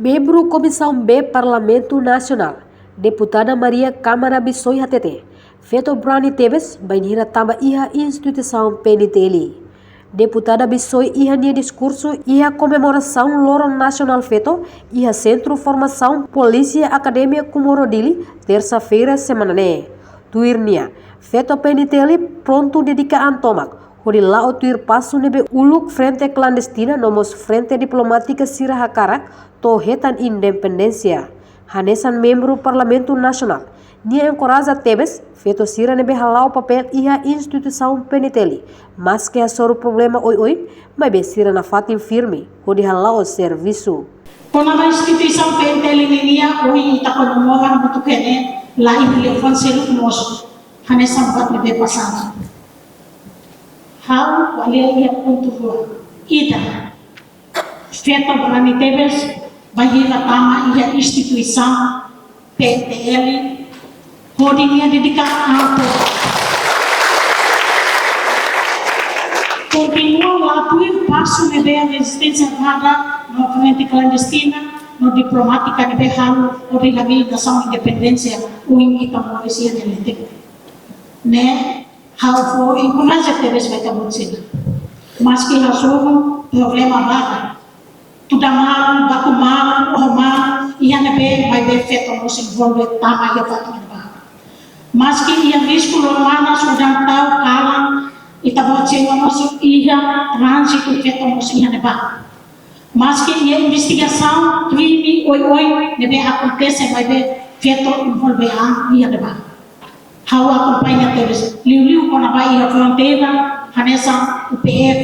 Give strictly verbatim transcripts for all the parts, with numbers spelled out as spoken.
Membru Komisaun B Parlamentu Nasionál, Deputada Maria Kamara Bissoy hatete, feto brani tebes bainhira tama iha instituisaun P N T L. Deputada Bissoy iha nia diskursu iha komemorasaun Loron Nasionál Feto iha Sentru Formasaun Polísia Akademia Comoro Dili, tersa-feira semana ne'e. Tuir nia, feto P N T L prontu dedika an tomak hodi la'o tuir pasu ne'ebé uluk frente klandestina no mós frente diplomátika sira hakarak to'o hetan independénsia. Hanesan membru Parlamentu Nasionál, nia enkoraja tebes feto sira ne'ebé hala'o papél iha instituisaun P N T L, maske hasoru problema oioin, maibé sira nafatin firme hodi hala'o servisu. Kona-ba instituisaun P N T L nian, ohin ita komemora hamutuk ne'e, la iha relevánsia uluk mosu, hanesan buat ne'ebé pasadu. Ha'u ko'alia iha pontu rua. Ida, feto brani tebes bainhira tama iha instituisaun P N T L hodi nia dedika an tomak. Kontinua la'o tuir pasu ne'ebé rezisténsia armada no frente klandestina no diplomátika ne'ebé halo hodi harii nasaun independénsia ohin ita moris iha ne'e leten. Ne'e, ha'u fó enkoraja tebes ba ita-boot sira. Maske hasoru problema barak, tuda malu, baku malu, oho malu, iha ne'ebé, maibé feto mós envolve tama iha fatin ne'ebá. Maske iha risku loro-manas, udan, ta'uk, kalan, ita-boot sira mós iha tránzitu, feto mós iha ne'ebá. Maske iha investigasaun krime oioin ne'ebé akontese, maibé feto envolve an iha ne'ebá. Ha'u akompaña tebes, liuliu kona-ba iha fronteira, hanesan U P F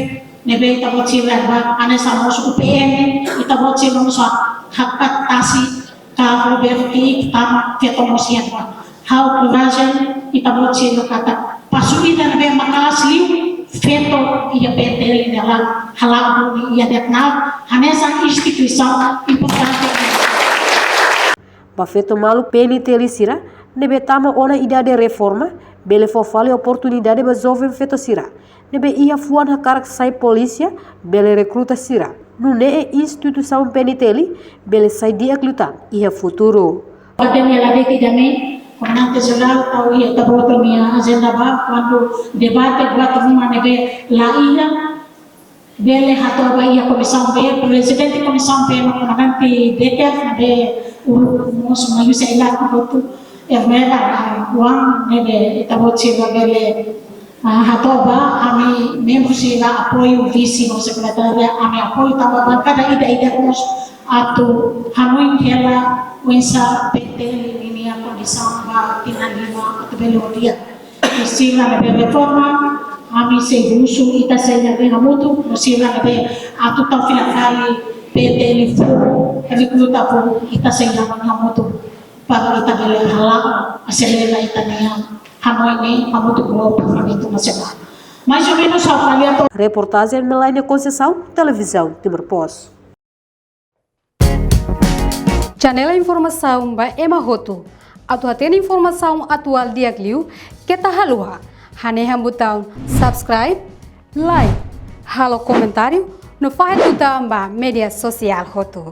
ne'ebé ita-boot sira ba, hanesan mós U P N, ita-boot sira mós hakat tasi ka Roberto ki'ik tama, feto mós iha ne'ebá. Ha'u enkoraja ita-boot sira katak pasu ida ne'ebé maka'as liu, feto iha P N T L ne'e la hala'o duni iha de'it, hanesan instituisaun importante. Ba feto maluk P N T L sira ne'ebé tama ona idade reforma, bele fó fali oportunidade ba joven feto sira ne'ebé iha fuan hakarak sai polísia, bele rekruta sira. Nune'e instituisaun P N T L bele sai di'ak liután iha futuru. Ida-ne'e la de'it ida-ne'e, Komandante Jerál tau iha ita-boot nia ajenda ba, kuandu debate buat ruma ne'ebé la iha, bele hato'o ba iha Komisaun B, Prezidente Komisaun B no Komandante Deker, ne'ebé uluk mós mai husi ai-laran hotu, Ermera, ah, oan ne'ebé ita-boot sira bele, ah, hato'o ba, ami membru sira apoiu, vise no sekretária, ami apoiu tanba bankada ida-idak mós atu hanoin hela oinsá P N T L ninia kondisaun ba tinan lima atu bele di'ak. Sira ne'ebé reforma, ami sei husu, ita sei hanoin hamutuk, no sira ne'ebé atu tau fila fali P N T L foun, rekruta foun, ita sei hanoin hamutuk, para ita bele hala'o, aselera ita-nia hanoin ne'e hamutuk ho Parlamentu Nasionál. Mais ou menos, ha'u ko'alia to'o. Reportajen Melaine Conceição, Televizaun Timor Post. Janela informasaun ba ema hotu. Atu hatene informasaun atuál di'ak liu, keta haluha hanehan butaun subscribe, like, halo komentáriu, no fahe tutan ba média sosiál hotu.